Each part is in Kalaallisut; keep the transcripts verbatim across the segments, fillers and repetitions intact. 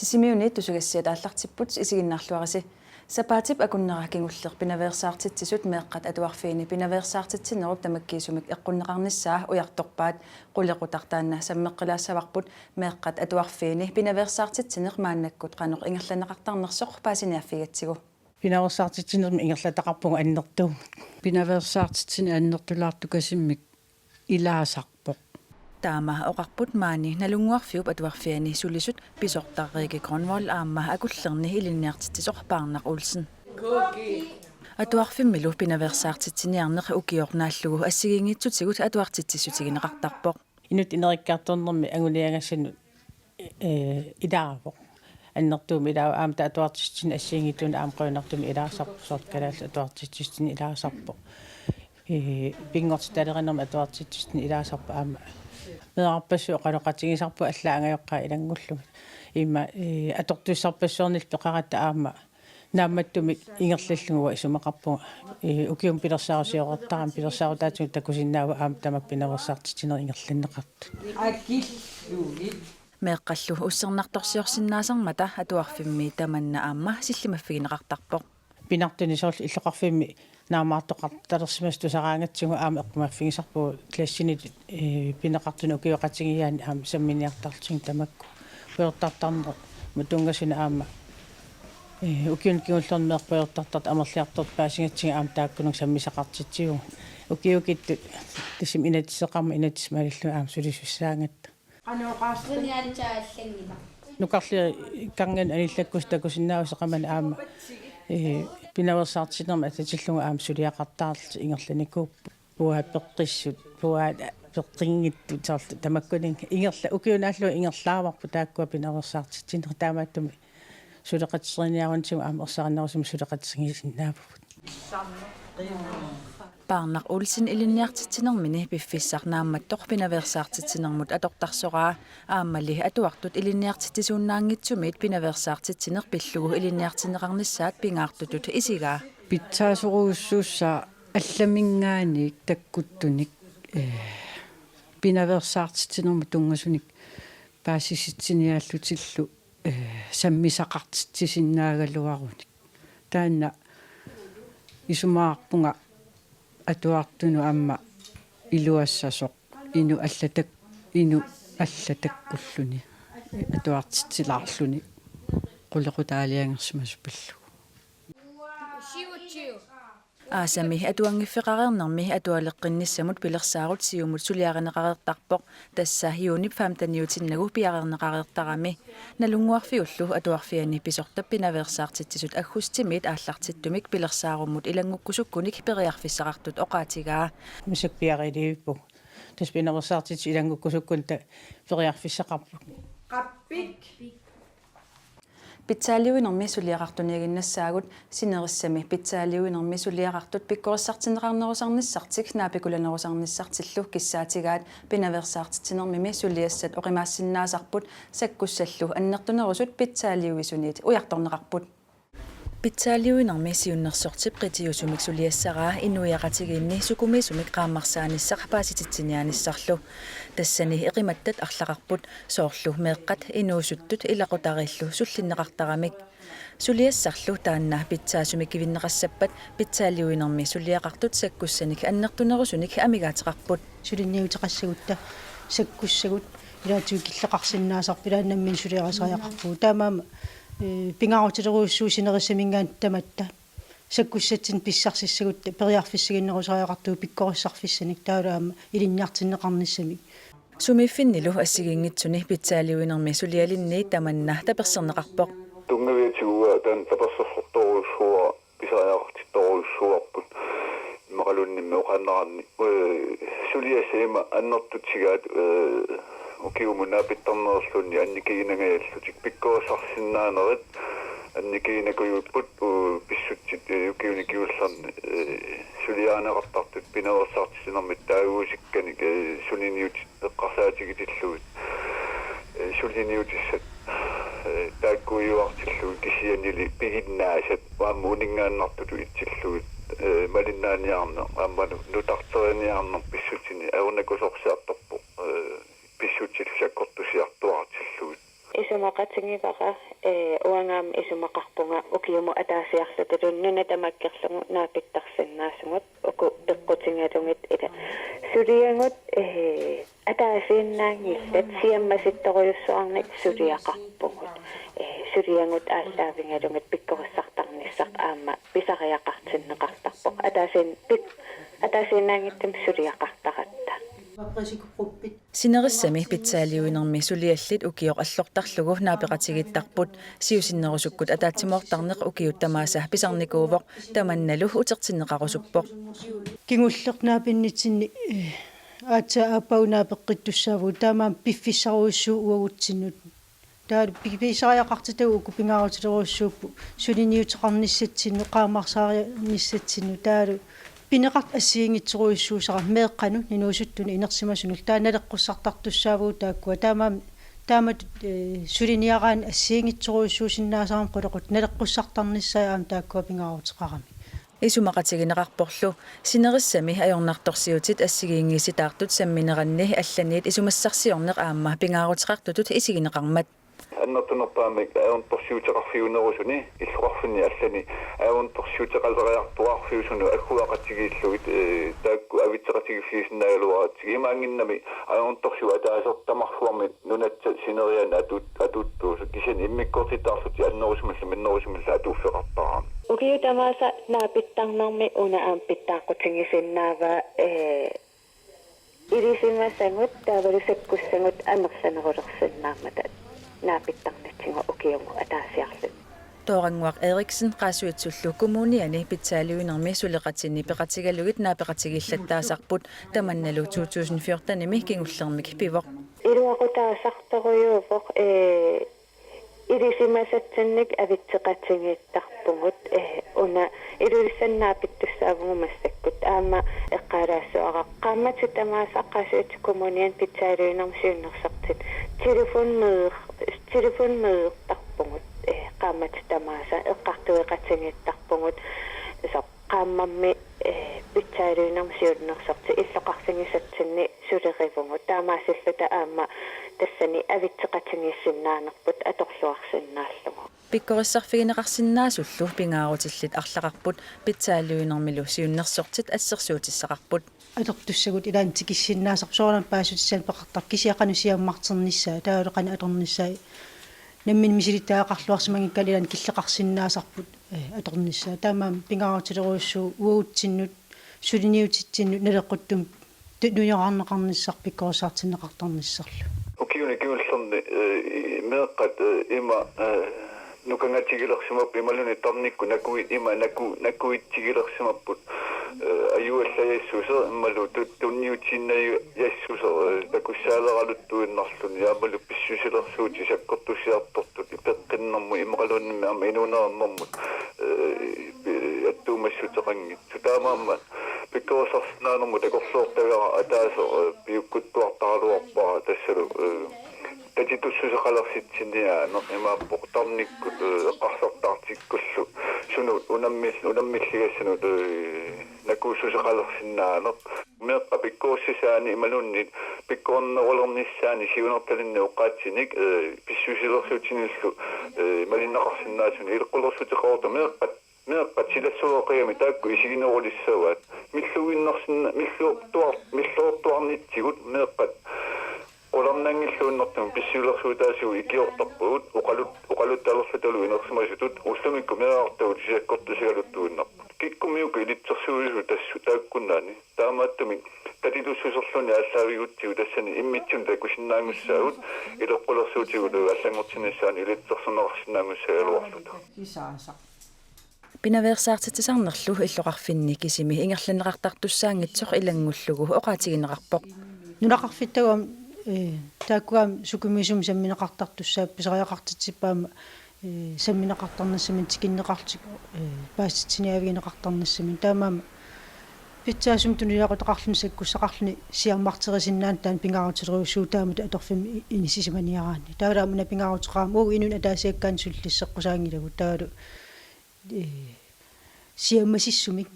Sisimiuni tusagassiat aallartipput, isiginnaarluarisi. Sapaatip akunnera kingulleq pinaveersaartitsisut meeqqat atuarfiini pinaveersaartitsinerup tamakkiisumik eqqunneqarnissaa ujartorpaat. Qulequtaq taanna sammeqqilaassavarput meeqqat atuarfiini pinaveersaartitsineq maannakkut qanoq ingerlanneqartarnersoq paasiniaaffigigatsigu. Pinaveersaartitsinermi ingerlataqarpugut annertuumik. Pinaveersaartitsineq annertulaartukasimmik ilaasarpoq. Taama oqarput maani Nalunnguarfiup atuarfiani sulisut pisortaq Rikke Grønvold aamma akullerni ilinniartitsisoq Paarnaq Olsen. Atuarfimmilu pinaveersaartitsiniarneq ukioq naallugu assigiinngitsutigut atuartitsissutigineqartarpoq. Inuttut ineriartornermi anguniagassanut, ee, ilaavoq. Annertuumik ilaavoq, aamma taava atuartitsisut assigiinngitsunik aamma qujanartumik ilaasarput, soorlu kalaallisut atuartitsisut ilaasarput. Ee, pinngortitalerinermi atuartitsisut ilaasarput aamma. Meerarpassuit oqaloqatigisarput allaat angajoqqaat ilanngullugit. Immaqa, ee, atortussarpassuarnillu peqaratta aamma naammattumik ingerlallugu isumaqarpunga. Ee, ukiumut pilersaarusiortarami pilersaarutaatigut takusinnaavat aamma tamakku pinaveersaartitsinerit ingerlanneqartut. Meeqqallu ussernartorsiorsinnaasarmata atuarfimmi tamanna aamma sillimaffigineqartarpoq. Pinartuni soorlu illoqarfimmi naammaartoqartalersimasut tusaraangatsigu aamma eqqumaffigisarpugut klassinit, ee, pineqartuni ukioqatigiiaanni aamma samminiartarlutigit tamakku. Pujortartarnermut tunngasunik aamma, ee, ukiuni kingullerni meeqqat pujortartartut amerliartortut paasigatsigit aamma taakkununnga sammisaqartitsivugut. Ukiukittut tassami inatsiseqarmat inatsisit malillugit aamma sulisussaagatta. Nukarliit kanganut anillakkuusut takusinnaavasi qamani aamma, ee, pinaveersaartitsinermut atatillugu aamma suliaqartarlutik ingerlanikuupput. Puaat peqqissut, puaat peqqinngitsut soorlu tamakkuninnga ingerla-, ukiup naallugu ingerlaavarput taakkua pinaveersaartitsinerit, taamaattumik suleqatiserinniarunitigut aamma ersarinnerusumik suleqatigisinnaavugut. Paarnaq Olsen ilinniartitsinermini piffissaq naammattoq pinaveersaartitsinermut atortarsoraa, aammali atuartut ilinniartitsisuunnaanngitsumit pinaveersaartitsineq pillugu ilinniartinneqarnissaat pingaartutut isigaa. Pitsaasorujussuussaaq allaminngaanniit takkuttunik, ee, pinaveersaartitsinermut tunngasunik paasisitsiniaallutillu, ee, sammisaqartitsisinnaagaluarunik. Taanna isumaqarpunga atuartunut aamma iluassasoq inuk allatak-, inuk allatakkulluni atuartitsilaarluni qulequtaaliangersimasoq pillugu. Aasami atuanngiffeqareernermi atualeqqinnissamut pilersaarut siumut suliarineqareertarpoq, tassa juunip femteniutinnagu piareerneqareertarami. Nalunnguarfiullu atuarfiani pisortap pinaveersaartitsisut aggustimiit aallartittumik pilersaarummut ilanngukkusukkunik periarfissaqartut oqaatigaa. Massakkut piareerivippugut. Tassa pinaveersaartitsisut ilanngukkusukkunik ta-, periarfissaqarput. Pitsaaliuinermi suliaqartuniiginnassaagut. Sinerissami pitsaaliuinermi suliaqartut pikkorissartinneqarnerusarnissartik naapikulanerusarnissartillu kissaatigaat pinaveersaartitsinermimi suliassat oqimaassinnaasarput, sakkussallu annertunerusut pitsaaliuisuniit ujartorneqarput. Pitsaaliuinermi siunnersortip qitiusumik suliassaraa inuiaqatigiinni sukumiisumik qaammarsaanissaq paasititsiniaanissarlu. Tassani eqimattat arlaqarput, soorlu meeqqat, inuusuttut ilaqutariillu sullinneqartaramik. Suliassarlu taanna pitsaasumik kivinneqassappat pitsaaliuinermi suliaqartut sakkussanik annertunerusunik amigaateqarput. Suliniuteqassagutta sakkussagut ilaatigut killeqarsinnaasarput, ilaanni nammineq suliarisariaqarpugut. Taamaammat, ee, pingaarutilerujussuuvoq sinerissaminngaanniit tamatta sakkussatsinnut pissarsissagutta periarfissaginnerusariaqartugut pikkorissarfissanik taavalu aamma ilinniartinneqarnissamik. Sumiiffinnilu assigiinngitsuni pitsaaliuinermi sulialinniit tamanna taperserneqarpoq. Tunngaviatigut taanna tapersersortorujussuuara, pisariaqartittorujussuuarput. Immaqaluunniimmi oqaannaraanni, ee, suliassat ima annertutigaat, ee, ukiumut naapittarnerulluunniit annikiginangajallutik pikkorissarsinnaanerit annikiginakujuupput, uu, pissutsit, ee, ukiuni kingullerni, ee, suliarineqartartut pinaveersaartitsinermik taaguusikkanik, ee, suliniutit eqqarsaatigitillugit, ee, suliniutissat, ee, taakkuujuartillugit kisiannili piginnaasat aamma uninngaannartutut itsillugit, ee, malinnaaniarneq aamma nu-, nutarteriniarneq pissutsinik ajunakusoorsiartorpoq, ee, pissutsit sakkortusiartuaartillugit. Isumaqatigivara, ee, uangaana isumaqarpunga ukiumut ataasiarlutalu nuna tamakkerlugu naapittarsinnaasugut uku peqqutigalugit ila. Suliagut, ee, ataasiinnaanngillat siammasittorujussuarnik suliaqarpugut. Ee, suliagut aallaavigalugit pikkorissartarnissaq aamma pisariaqartinneqartarpoq. Ataasiin-, pik-, ataasiinnaanngitsumik suliaqartaratta. Sinerissami pitsaaliuinermi suliallit ukioq allortarlugu naapeqatigiittarput. Siusinnerusukkut ataatsimoortarneq ukiut tamaasa pisarnikuuvoq, tamannalu utertinneqarusuppoq. Kingulleq naapinnitsinni, eh, aatsaat aappaagu naapeqqittussaavugut, taamaammat piffissarujussuuvoq uagutsinnut. Taava pi-, pisariaqartitagut uku pingaarutilerujussuupput suliniuteqarnissatsinnut, qaammarsaarinissatsinnut, taavalu pineqartut assigiinngitsorujussuusarput meeqqanut, inuusuttunut, inersimasunullu. Taava naleqqussartartussaavugut taakkua. Taamaammat, taamatut, eh, suliniaraanni assigiinngitsorujussuusinnaasarami qulequttat naleqqussartarnissaat aamma taakkua pingaaruteqaramik. Isumaqatigineqarporlu sinerissami ajornartorsiutit assigiinngisitaartut sammineranni allaniit isumassarsiorneq aamma pingaaruteqartutut isigineqarmat. Annertunerpaamik ajornartorsiuteqarfiunerusuni illoqarfinni allani ajornartorsiuteqaleriartuaarfiusunut agguaqatigiillugit, eh, taakku avitseqatigiiffigisinnaagaluaratsigit, imaanngimmat ajornartorsiut ataaseq tamarluarmi nunatta sineriaani atuut-, atuuttuusut, kisianni immikkoortittarlutik annerusumillu minnerusumillu atuuffeqartarami. Ukiut tamaasa naapittarnermi una aamma pitsaaqqutigisinnaavaa, ee, ilisimasagut taavalu sakkussagut amerlanerulersinnaammata naapittarnitsigut ukiumut ataasiarluta. Toorannguaq Eriksen Qaasuitsullu kommuniani pitsaaliuinermi suleqatini peqatigalugit naapeqatigiillattaasarput, tamannalu to tusind fjortenimi kingullermik pivoq. Iluaqutaasartorujuuvoq, ee, ilisimasatsinnik avitseqatigiittarpugut, ee, una Ilulissani naapittussaavugut massakkut, aamma eqqaalaassavara qaammatit tamaasa Qaasuitsup Kommuniani pitsaaliuinermi siunnersortit telefonmøder-, telefonmødertarpugut, ee, qaammatit tamaasa eqqartueqatigiittarpugut, soorlu qaammammi, ee, pitsaaliuinermi siunnersortit illoqarfigisatsinni sulerivugut. Taamaasilluta aamma tassani avitseqatigiissinnaanerput atorluarsinnaallugu. Pikkorissarfigineqarsinnaasullu pingaarutillit arlaqarput, pitsaaliuinermilu siunnersortit assersuutissaqarput. Atortussagut ilaanni tikissinnaasarput, soorunami paasissutissaanik peqartarpoq, kisianni qanoq siammarternissaa, taavalu qanoq atornissaa, nammineq misilittagaqarluarsimanngikkaanni ilaanni killeqarsinnaasarput, eh, atornissaa. Taamaammat pingaarutilerujussuuvoq uagutsinnut suliniutitsinnut naleqquttumik tu-, nunioraarneqarnissaq pikkorissartinneqartarnissarlu. Ukiuni kingullerni, eh, meeqqat, eh, ima, eh, nukangatigilersimapput imaluunniit tarnikkut nakui-, ima naku-, nakuitsigilersimapput, eh, ajuallajassuseq imaluunniit tu-, tunniutiinnajassuseq, eh, takussaaleraluttuinnarluni, aammalu pissusilersuutit sakkortusiartortut peqqinnermut immaqaluunniit aamma inuunerannermut, eh, pi-, attuumassuteqanngitsut. Taamaammat pikkorissarsinnaanermut takorloortagara ataaseq, eh, piukkuttuartaraluarpara tassalu, eh, tatitussuseqalersitsiniaaneq imaappoq tarnikkut, eh, eqqarsartaartikkullu sunut unammil-, unammilligassanut, eh, nakuussuseqalersinnaaneq. Meeqqat pikkorississaanni imaluunniit pikkorinnerulernissaanni siunertalinnik oqaatsinik, eh, pissusilersuutinillu, eh, malinneqarsinnaasunik ileqqulersuuteqarutta meeqqat Meeqqat silassuleqigamik taakku isiginerulissavaat. Milluinnarsinna-, milluortuar-, milluortuarnitsigut meeqqat qularnanngilluinnartumik pissusilersuutaasigut ikiortarpagut, oqalut-, oqaluttalerlutalu inersimasutut ullumikkut meerartagut sakkortusigaluttuinnarput. Kikkumiuku ilitsersuisut tassu taakkunani. Taamaattumik tatitussuserluni aallaavigutsigu tassani immitsinnut takusinnaanngussaagut, ileqqulersuutigut allanngortinnissaanut ilitsersorneqarsinnaanngussagaluarluta. Pinaveersaartitsisarnerlu illoqarfinni kisimi ingerlanneqartartussaanngitsoq ilanngullugu oqaatigineqarpoq. Nunaqarfittagut aamma, eh, taakku aamma sukumiisumik sammineqartartussaapput, pisariaqartitsippat aamma, eh, sammineqartarnissaminnik tikinneqarlutik, eh, paasititsiniaavigineqartarnissaminnik. Taamaammat pitsaasumik tunuliaqutaqarluni sakkussaqarluni siammarterisinnaanani taanna pingaarutilerujussuuvoq taamatut atorfimmi i-, inissisimaniaraanni. Taavalu aamma una pingaaruteqarami uagut inunnut ataasiakkaanut sulilisseqqusaanngilagut. Taavalu ee, siammasissumik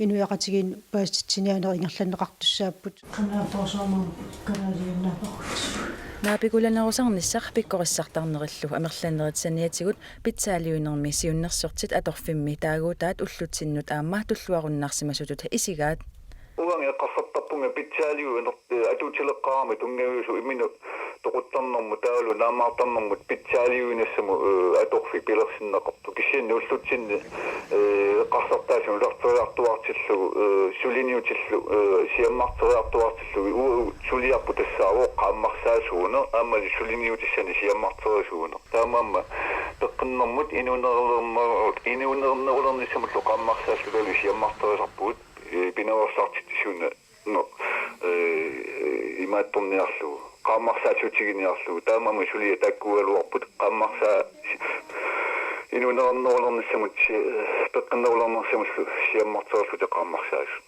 inuiaqatigiinnut paasititsiniaaneq ingerlanneqartussaapput. Qanaatorsuarmut kanaaliannaappagut. Naapikulanerusarnissaq pikkorissartarnerillu amerlannerit saniatigut pitsaaliuinermi siunnersortit atorfimmi taaguutaat ullutsinnut aamma tulluarunnaarsimasutut isigaat. Uanga eqqarsartarpunga pitsaaliuineq, eh, atuutileqqaarami tunngaviusumik imminut toquttarnermut taavalu naammaartarnermut pitsaaliuinissamut, eh, atorfik pilersinneqartoq. Kisianni ullutsinni, eh, eqqarsartaaseq nutarteriartuaartillugu, eh, suliniutillu, eh, siammarteriartuaartillugu, uagut suliarput tassaavoq qaammarsaasuuneq, aammali suliniutissani siammarterisuuneq. Taamaammat peqqinnermut inuunerulerner-, inuunerulernissamullu qaammarsaassutalu siammarterisarpugut, eh, pinaveersaartitsisuuna. No, eh, imaattorniarlugu, qaammarsaatiginiarlugu, taamaammat suliaq taakkuugaluarput, qaammarsaa-, inuunerulernissamut, eh, peqqinnerulernissamullu siammarterlutik qaammarsaasut.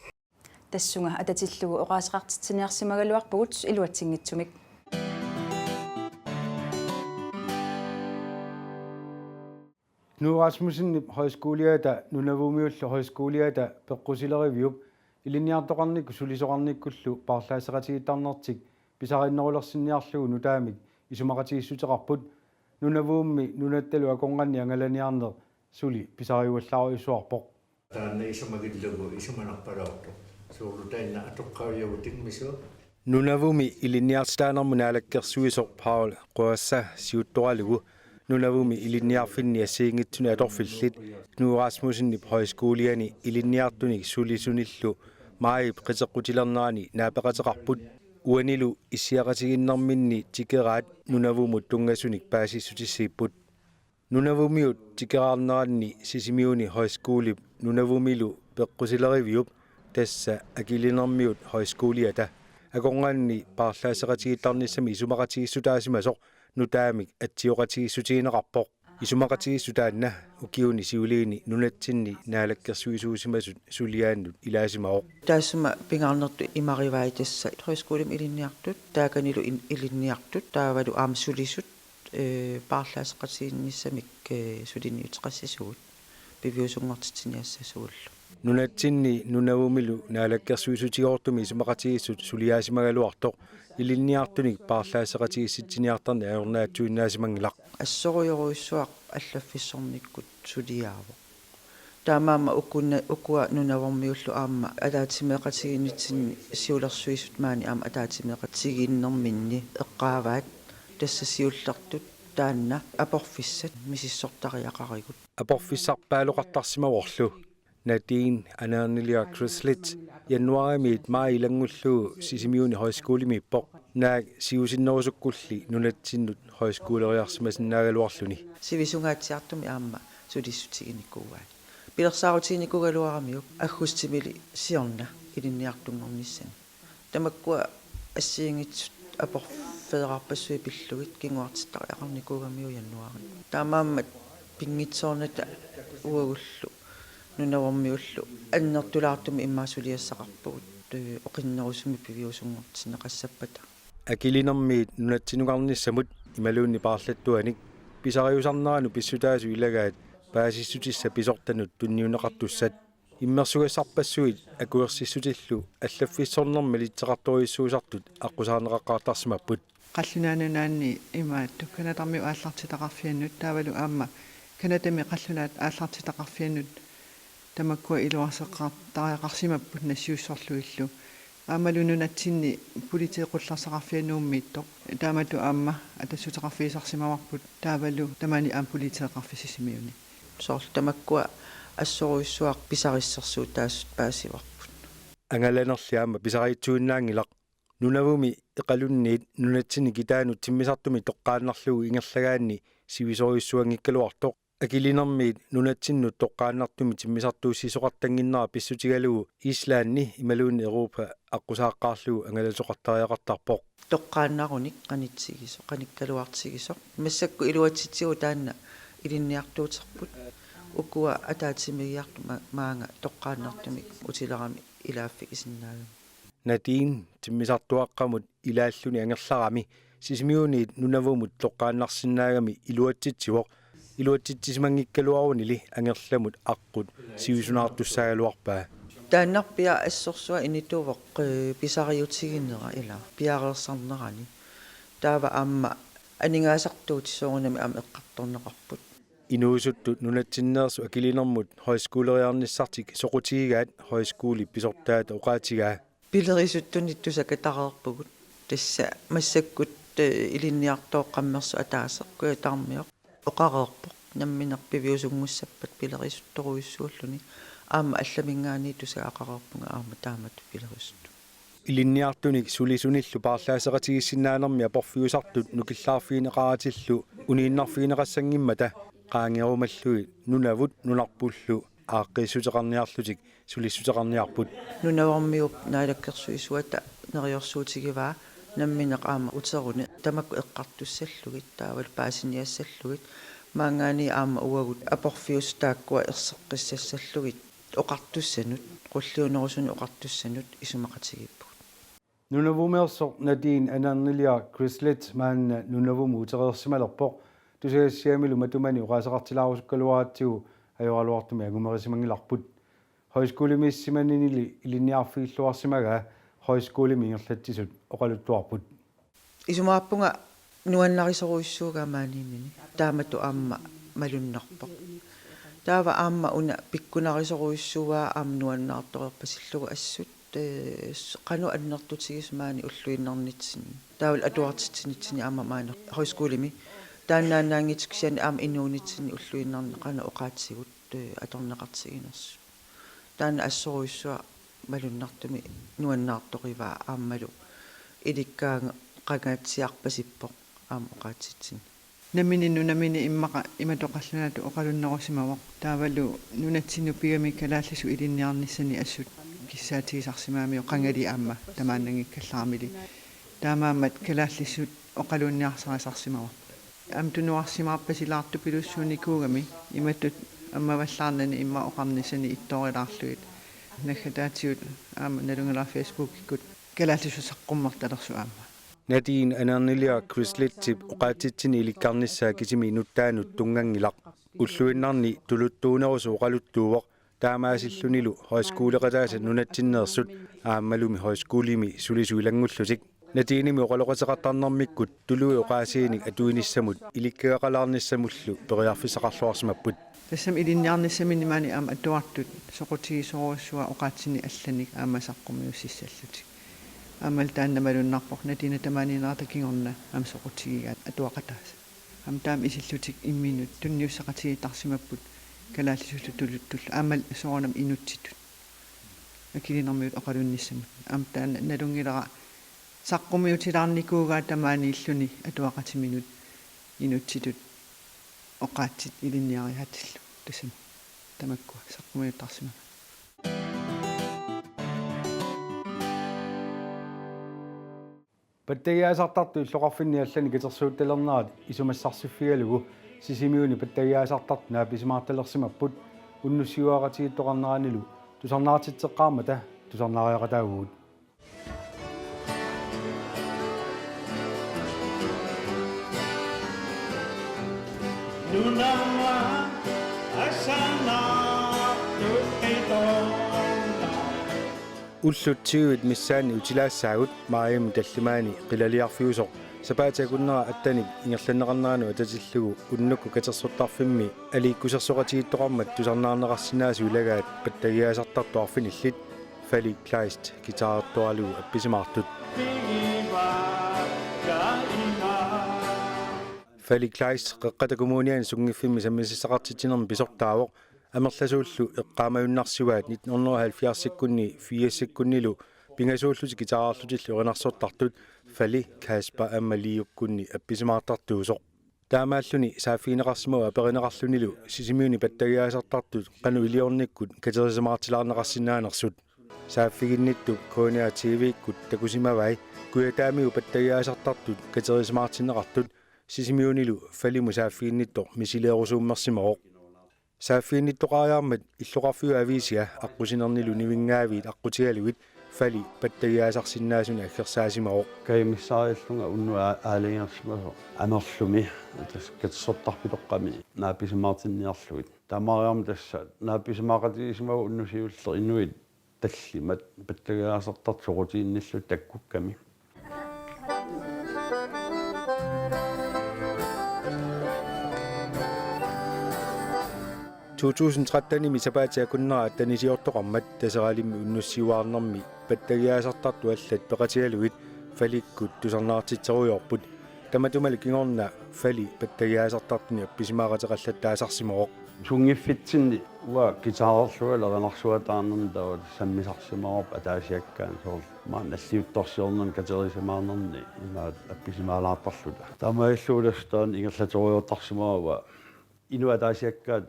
Tassunga atatillugu oqaaseqartitsiniarsimagaluarpugut iluatsinngitsumik. Knud Rasmussenip Højskoliata Nunavumiullu Højskoliata Peqqusileriviup ilinniartoqarnikkut sulisoqarnikkullu paarlaasseqatigiittarnertik pisariinnerulersinniarlugu nutaamik isumaqatigiissuteqarput. Nunavummi nunattalu akornanni angalaniarneq suli pisariuallaarujussuarpoq. Taanna isumagillugu isumanarpalaartoq. Soorlu taanna atoqqaaviugut tingmisu. Nunavummi ilinniartitaanermut naalakkersuisoq Paul Quersa siuttoralugu Nunavummi ilinniarfinni assigiinngitsuni atorfillit Knud Rasmussenip Højskoliani ilinniartunik sulisunillu maajip qiteqqutilernerani naapeqateqarput. Uanilu issiaqatigiinnerminni tikeraat Nunavumut tunngasunik paasissutissiipput. Nunavumiut tikeraarneranni Sisimiuni Højskolip Nunavumilu Peqqusileriviup, tassa Akilinermiut Højskoliata, akornanni paarlaasseqatigiittarnissamik isumaqatigiissutaasimasoq nutaamik atsioqatigiissutigineqarpoq. Isumaqatigiissut taanna ukiuni siuliini nunatsinni naalakkersuisuusimasut suliaannut ilaasimavoq. Taassuma pingaarnertut imarivai tassa højskolimi ilinniartut, taakanilu in-, ilinniartut, taavalu aamma sulisut, eh, paarlaasseqatigiinnissamik, eh, suliniuteqassasugut, piviusunngortitsiniassasugullu. Nunatsinni Nunavumilu naalakkersuisutigoortumik isumaqatigiissut suliaasimagaluartoq ilinniartunik paarlaasseqatigiissitsiniartarneq ajornaatsuinnaasimanngilaq. Assorujorujussuaq allaffissornikkut suliaavoq. Taamaammat ukuna-, ukua Nunavummiullu aamma ataatsimeeqatigiinnitsinni siulersuisut maani aamma ataatsimeeqatigiinnerminni eqqaavaat, tassa siullertut taanna aporfissat misissortariaqarigut. Aporfissarpaaloqartarsimavorlu. Nadine Ananilia Chrislet januaarimiit maajip ilanngullugu Sisimiuni Højskolimiippoq. Naak siusinnerusukkulli nunatsinnut højskoleriarsimasinnaagaluarluni. Sivisungaatsiartumik aamma sulissutiginikuuaat. Pilersaarutiginikuugaluaramiuk aggustimili siorna ilinniartunngornissani. Tamakkua assigiinngitsut aporfeerarpassuit pillugit kinguartittariaqarnikuugamiuk januaarimi. Taamaammat pinngitsoornata uagullu Nunavummiullu annertulaartumik immaqa suliassaqarpugut, eh, oqinnerusumik piviusunngortinneqassappata. Akilinermiit nunatsinnukarnissamut imaluunniit paarlattuanik pisariusarneranut pissutaasut ilagaat paasissutissat pisortanut tunniunneqartussat. Immersugassarpassuit akuersissutillu allaffissornermi malitseqartorujussuusartut aqqusaarneqaqqaartarsimapput. Qallunaat Nunaanni imaattoq Canadarmiut aallartitaqarfiannut taavalu aamma Canadami qallunaat aallartitaqarfiannut tamakkua iluarseqqaartariaqarsimapput nassiussorlugillu. Aammalu nunatsinni politiit qullersaqarfianut Nuummiittoq. Taamatut aamma atassuteqarfigisarsimavarput taavalu tamaani aamma politiit eqqarfissisimajunik. Soorlu tamakkua assorujussuaq pisarissarsuutaasut paasivarput. Angalanerli aamma pisariitsuinnaanngilaq. Nunavummi Iqalunniit nunatsinni kitaanut timmisartumik toqqaannarlugu ingerlagaanni sivisoorujussuanngikkaluartoq. Akilinermiit nunatsinnut toqqaannartumik timmisartuussisoqartannginnera pissutigalugu Islandi imaluunniit Europa aqqusaaqqaarlugu angalasoqartariaqartarpoq. Toqqaannarunik qanitsigisoq, qanikkaluartigisoq. Massakkut iluatsitsigut taanna ilinniartuuterput. Ukua ataatsimiigiartut ma-, maanga toqqaannartumik utileramik ilaaffigisinnaagami. Nadine timmisartuaqqamut ilaalluni angerlarami Sisimiuniit Nunavumut toqqaannarsinnaagami iluatsitsivoq. Iluatsitsisimanngikkaluarunili angerlamut aqqut sivisunaartussaagaluarpaa. Taannarpiaq assorsuaq inituvoq, eh, pisariutiginera ila piareersarnerani. Taava aamma aningaasartuutit soorunami aamma eqqartorneqarput. Inuusuttut nunatsinneersut akilinermut højskoleriarnissartik soqutigigaat højskolip pisortaata oqaatigaa. Pilerisuttunik tusakatareerpugut. Tassa massakkut, eh, ilinniartooqqammersoq ataaseq Kujataarmioq oqareerpoq. Nammineq piviusunngussappat pilerisuttorujussuulluni. Aamma allaminngaanniit tusagaqareerpunga aamma taamatut pilerisuttunik. Ilinniartunik sulisunillu paarlaassaqatigiissinnaanermi aporfiusartut nukillaarfigineqaratillu uniinnarfigineqassanngimmata qaangerumallugit Nunavut nunarpullu aaqqiissuteqarniarlutik sulissuteqarniarput. Nunavummiup naalakkersuisuata neriorsuutigivaa nammineq aamma uteruni tamakku eqqartussallugit taavalu paasiniassallugit maanngaanniit aamma uagut aporfiusut taakkua erseqqissassallugit oqartussanut, qulliunerusunut oqartussanut isumaqatigiippugut. Nunavumeersoq Nadine Anerniliaq Crislett maanna Nunavumut utereersimalerpoq, tusagassiamilu matumani oqaaseqartilaarusukkaluaratsigu ajoraluartumik angumerisimangilarput. Højskolemiissimanninili ilinniarfigilluarsimagaa højskolemi ingerlatsisut oqaluttuarput. Isumaqarpunga nuannarisorujussuugaa maaniinnini. Taamatut aamma malunnarpoq. Taava aamma una pikkunarisorujussuuaa aamma nuannaartoreerpasillugu assut, eh, s-, qanoq annertutigisoq maani ulluinnarnitsinni. Taavalu atuartitsinitsinni aamma maani højskolemi. Taannaannaanngitsoq kisianni aamma inuunitsinni ulluinnarni qanoq oqaatsigut, eh, atorneqartiginersut. Taanna assorujussuaq malunnartumik nuannaartorivaa aammalu ilikkagaqangaatsiarpasippoq aamma oqaatsitsinni. Nammineq nunamineq immaqa imatut qallunaatut oqalunnerusimavoq. Taavalu nunatsinnut pigami kalaallisut ilinniarnissanik assut kissaatigisarsimagamiuk qangali aamma tamaannanngikkallaramili. Taamaammat kalaallisut oqalunniarsarisarsimavarput. Aamma tunuarsimaarpasilaartupilussuunikuugami imatut ammavallaarnani immaqa oqarnissanik ittoorilaarlugit. Naggataatigut aamma nalunngilara Facebookikkut kalaallisut saqqummertalersut aamma. Nadine Anerniliaq Crislettip oqaatsitsinni ilikkarnissaa kisimi nuttaanut tunnganngilaq. Ulluinnarni tuluttuunerusoq oqaluttuuvoq, taamaasillunilu højskoleqataasa nunatsinneersut aammalumi højskolemi sulisut ilanngullutik. Nadinemik oqaloqateqartarnermikkut tuluit oqaasiinik atuinissamut ilikkagaqalaarnissamullu periarfissaqarluarsimapput. Tassami ilinniarnissaminni maani aamma atuartut soqutigisorujussuaq oqaatsinnik allanik aamma saqqummiussissallutik. Aammalu taanna malunnarpoq Nadine tamaaniinnerata kingorna aamma soqutigigaat atuaqataasa. Aamma taama isillutik imminnut tunniussaqatigiittarsimapput kalaallisullu tuluttullu aammalu soorunami inuttitut. Akilinermigut oqalunnissamut. Aamma taanna nalunngilara saqqummiutilaarnikuugaa tamaaniilluni atuaqatiminut inuttitut oqaatsit ilinniariaatillu. Tassami tamakkua saqqummiuttarsimagaat. Pattagiaasartartut illoqarfinni allani katersuuttalernerat isumassarsiffigalugu Sisimiuni pattagiaasartartut naapisimaartalersimapput unnussiuaqatigiittoqarneranilu tusarnaartitseqqaarmata tusarnaariaqataavugut. Nunarma asanartuqitorna. Ullut tyvit missaanni utilaassaagut maajimi tallimaani qilaliarfiusoq sapaatip akunnera attanik ingerlanneqarneranut atatillugu unnukkut katersortarfimmi aliikkusersoqatigiittoqarmat tusarnaarneqarsinnaasut ilagaat pattagiaasartartut arfinillit Fali Kleist guitarertuaralugu appisimaartut. Fali Kleist Qeqqata Kommuniani sunngiffimmi sammisassaqartitsinermi pisortaavoq, amerlasuullu eqqaamajunnarsivaat nitten hundrede og halvfjerdsikkunni firsikkunnilu pingasuullutik guitarerlutillu erinarsortartut Fali, Kasper aamma Liukkunni appisimaartartuusoq. Taamaalluni saaffigineqarsimavoq aperineqarlunilu Sisimiuni pattagiaasartartut qanoq iliornikkut katerisimaartilaarneqarsinnaanersut. Saaffiginnittup K N R T V-kkut takusimavai Kujataamiut pattagiaasartartut katerisimaartinneqartut Sisimiunilu Falimut saaffiginnittoq misileerusuummersimavoq. Saaffiginnittoqariarmat illoqarfiup aviisia aqqusinernilu nivinngaaviit aqqutigalugit Fali pattagiaasarsinnaasunik aggersaasimavoq. Kajumissaarillunga unnuk aa-, aalajangersimasoq Amerlumi, tassa katersortarfitoqqami naapisimaartinniarlugit. Taamaariarmat tassa naapisimaaqatigisimavoq unnuk siulleq inuit tallimat pattagiaasartartut soqutiginnillutik takkukkamik. To tusind tretten-imi sapaatip akunnera tanisiortoqarmat Taseralimmi unnussiuaarnermi pattagiaasartartut allat peqatigalugit Falikkut tusarnaartitserujoorput. Tamatumalu kingorna Fali pattagiaasartartuni appisimaaqateqallattaasarsimavoq. Sunngiffitsinni uanga guitarerlunga erinarsuataarnermi taava sammisarsimavoq ataasiakkaani soorlu maani nalliuttorsiornermi katerisimaarnermi imaat appisimaalaartarluta. Taamaalilluni tassa taanna ingerlaterujoortarsimavoq uanga inuit ataasiakkaat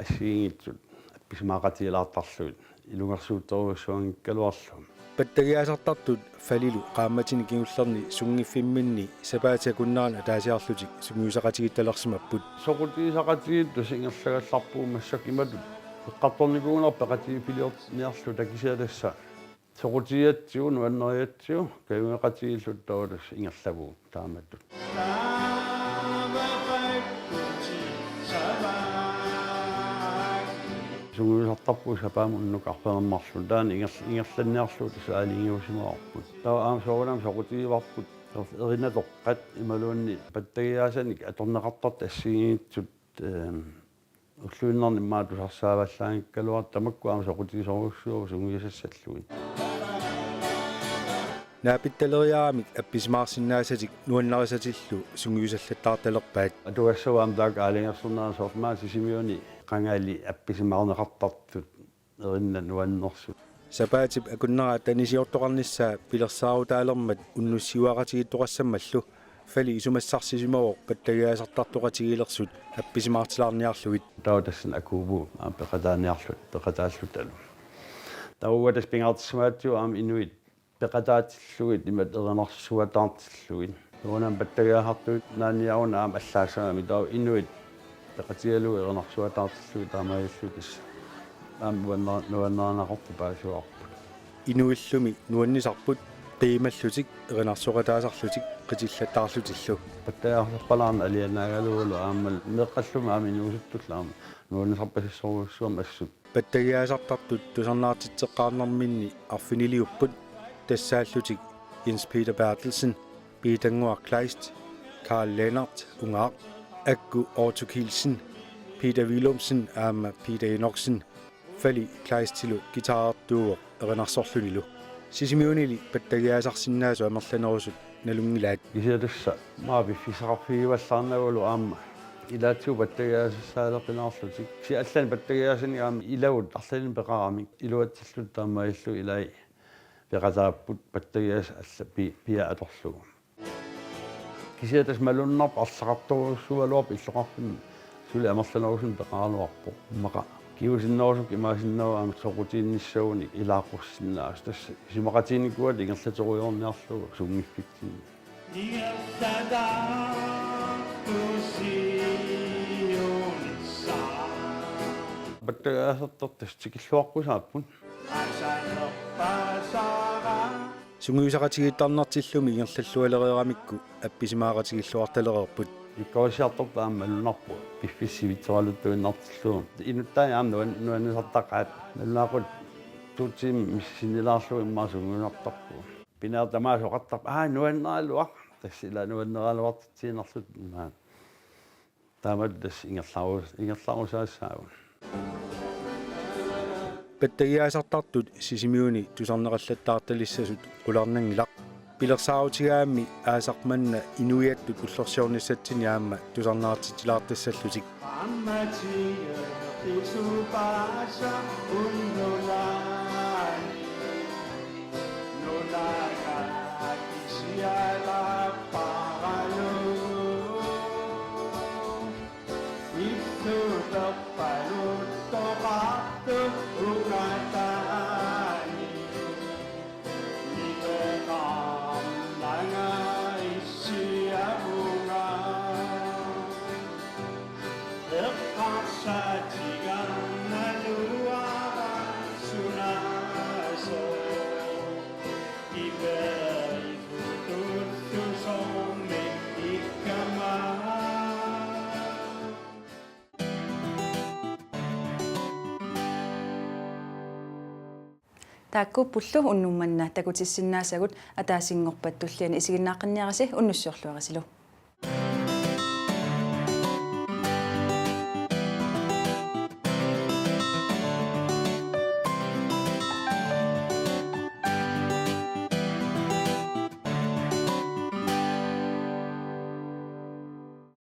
assigiinngitsut appisimaaqatigilaartarlugit ilungersuuttorujussuanngikkaluarlugit. Pattagiaasartartut Falilu qaammatini kingullerni sunngiffimminni sapaatip akunnerani ataasiarlutik sungiusaqatigiittalersimapput. Soqutigisaqatigiittut ingerlagallarput massakkut imatut eqqartornikuugunarpoq peqatigiiffiliorniarluta kisianni tassa soqutigigatsigu, nuannarigatsigu, kajugeqatigiilluta taava tassa ingerlavugut taamatut. Sungiusartarpugut sapaamut unnuk arfineq-marlunut. Taanna inger-, ingerlanniarlugu tassa aalajangiusimavarput. Taava aamma soorunami soqutigivarput erinatoqqat imaluunniit pattagiaasanik atorneqartartut assigiinngitsut, ehm, ulluinnarni immaqa tusarsaavallaanngikkaluartut tamakku aamma soqutigisorujussuupput sungiusassallugit. Naapittaleriaramik appisimaarsinnaasatik nuannarisatillu sungiusallattaartalerpaat. Atugassavaat aamma taakku aalajangersorneranni soorlu aamma Sisimiuni qangali appisimaarneqartartut erinnat nuannersut. Sapaatip akunnera tanisiortoqarnissaa pilersaarutaalermat unnussiuaqatigiittoqassammallu Fali isumassarsisimavoq pattagiaasartartoqatigiilersut appisimaartilaarniarlugit. Taava tassani akuuvugut aamma peqataaniarlu-, peqataallutalu. Taava uanga tassa pingaartissimagatsigu aamma inuit peqataatillugit imatut erinarsuataartillugit. Soorunami pattagiaasartuinnaaniaruna aamma allaassagamik taava inuit peqatigalugit erinarsuataartillugit taamaalilluni tassa aamma nuanna-, nuannarineqartut paasivarput. Inuillumi nuannisarput qiimallutik erinarsoqataasarlutik qitillattaarlutillu. Pattagiaasarpalaarneq alianaagaluarluni aamma meeqqallumi aamma inuusuttullu aamma nuannisarpasissorujussuarmik assut. Pattagiaasartartut tusarnaartitseqqaarnerminni arfiniliupput tassaallutik Jens Peter Berthelsen, Piitannguaq Kleist, Karl Lennert Ungaaq, Akku Otto Kielsen, Peter Willumsen aamma Peter Enoksen, Fali Kleistilu guitarertuuvoq erinarsorlunilu. Sisimiunili pattagiaasarsinnaasut amerlanerusut nalunngilaat. Kisianni tassa maani piffissaqarfigivallaarnagulu aamma ilaatigut pattagiaasassaaleqqilaarlutik. Kisianni allanik pattagiaasanik aamma ilavut arlalinnik peqaramik iluatsillutik taamaalilluni ilai peqataapput pattagiaasat allat pi-, piaat atorlugu. Kisianni tassa malunnarpoq arlaqartorujussuugaluarpoq illoqarfimmi suli amerlanerusunik peqaraluarpoq. Immaqa kingusinnerusukkut imaassinnaavoq aamma soqutiginnissagunik ilaaqqussinnaasut tassa isumaqatiginikuugatta ingerlaterujoorniarlugu sunngiffitsinni. Pattagiaasartartut tikilluaqqusaapput. Sungiusaqatigiittarnertillumi ingerlallualereeramikku appisimaaqatigiilluartalereerput. Pikkorisiartortut aamma malunnarpoq piffissaq sivitsoraluttuinnartillugu. Inuttai aamma nuan-, nuannisartaqaat. Nalunaaquttut to timer missinnilaarlugu immaqa sungiusartarpugut. Pinaaq tamaasa oqartarput: "Aa, nuanneraluaq." Tassa ila nuanneraluartitsiinnarluta imaat. Taamatut tassa ingerlaru-, ingerlarusaassaagut. Pattagiaasartartut Sisimiuni tusarneqallattaartalissasut qularnanngilaq. Pilersaarutigaammi aasaq manna inuiattut ullorsiornissatsinni aamma tusarnaartitsilaartassallutik. Taakkuuppullu unnuk manna takutissinnaasagut. Ataasinngorpat tulliani isiginnaaqqinniarisi, unnussiorluarisilu.